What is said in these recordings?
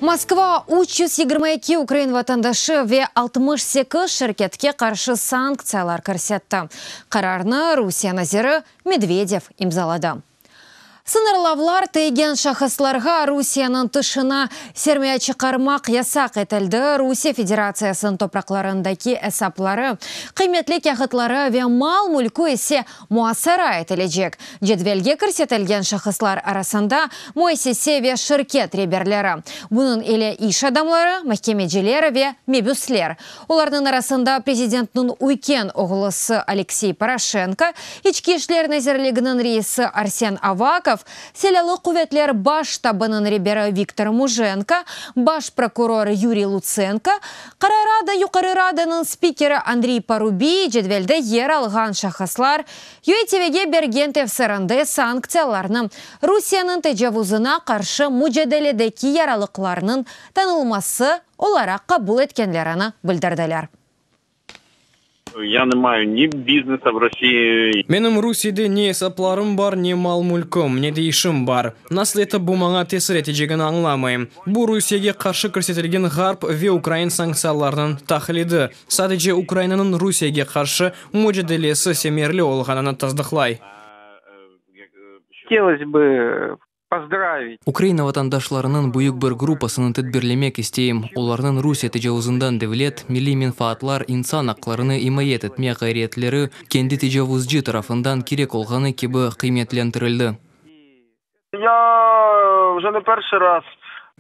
Moskva 322 ukrain vatandaşı ve 68 şirketke qarşı sanktsiyalar kirsetti. Qararnı Rusiye naziri Medvedev imzaladı. Sıñırlavlar tiygen şahıslarğa Rusiyeniñ tışına sermiya çıqarmaq yasaq etildi, Rusiye Federatsiyasınıñ topraqlarındaki esapları, qıymetli kâğıtları ve mal-mülkü ise muasara etilecek. Cedvelge kirsetilgen şahıslar arasında müessise ve şirket reberleri, bunıñ ile iş adamları, mahkemeciler ve mebüsler. Olarnıñ arasında prezidentniñ üyken oğlusı Aleksey Poroşenko, İçki işler nazirliginiñ reisi Arsen Avakov, Silâlı quvetler Baş ştabınıñ reberi Viktor Mujenko, baş prokuror Yuriy Lutsenko, Qara Rada Yuqarı Radanıñ spikeri Andriy Parubiy cedvelde yer alğan şahıslar UATVge bergen tefsirinde sanktsiyalarnı Rusiyeniñ tecavuzına qarşı mucadeledeki yaralıqlarnıñ tanılması olaraq qabul etkenlerini bildirdiler. Ya ne mayu ni biznesa v Rossii. Menim Rusiyede ne esaplarım bar, ne mal-mülküm, ne de işim bar. Nasıl etip bu maña tesir etecegini añlamayım. Bu Rusiyege qarşı kirsetilgen ğarp ve ukrain sanktsiyalarınıñ taqlidi, sadece Ukrainanıñ Rusiyege qarşı mucadelesi semerli olğanını tasdıqlay. Hotelos bı pozdravit. Ukraina vatandaşlarınıñ büyük bir gruppasını tedbirlemek isteyim, olarnıñ Rusiye tecavuzından devlet, milliy menfaatlar, insan aqlarını imayet etme ğayretleri kendi tecavuzcı tarafından kerek olğanı kibi qıymetlendirildi. Ya vje ne perşıy raz.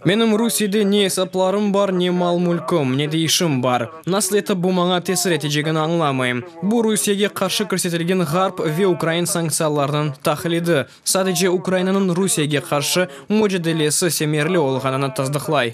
Menim Rusiyede ne esaplarım bar, ne mal-mülküm, ne de işim bar. Nasıl etip bu maña tesir etecegini añlamayım. Bu Rusiyege qarşı kirsetilgen ğarp ve ukrain sanktsiyalarınıñ taqlidi, sadece Ukrainanıñ Rusiyege qarşı mucadelesi semerli olğanını tasdıqlay.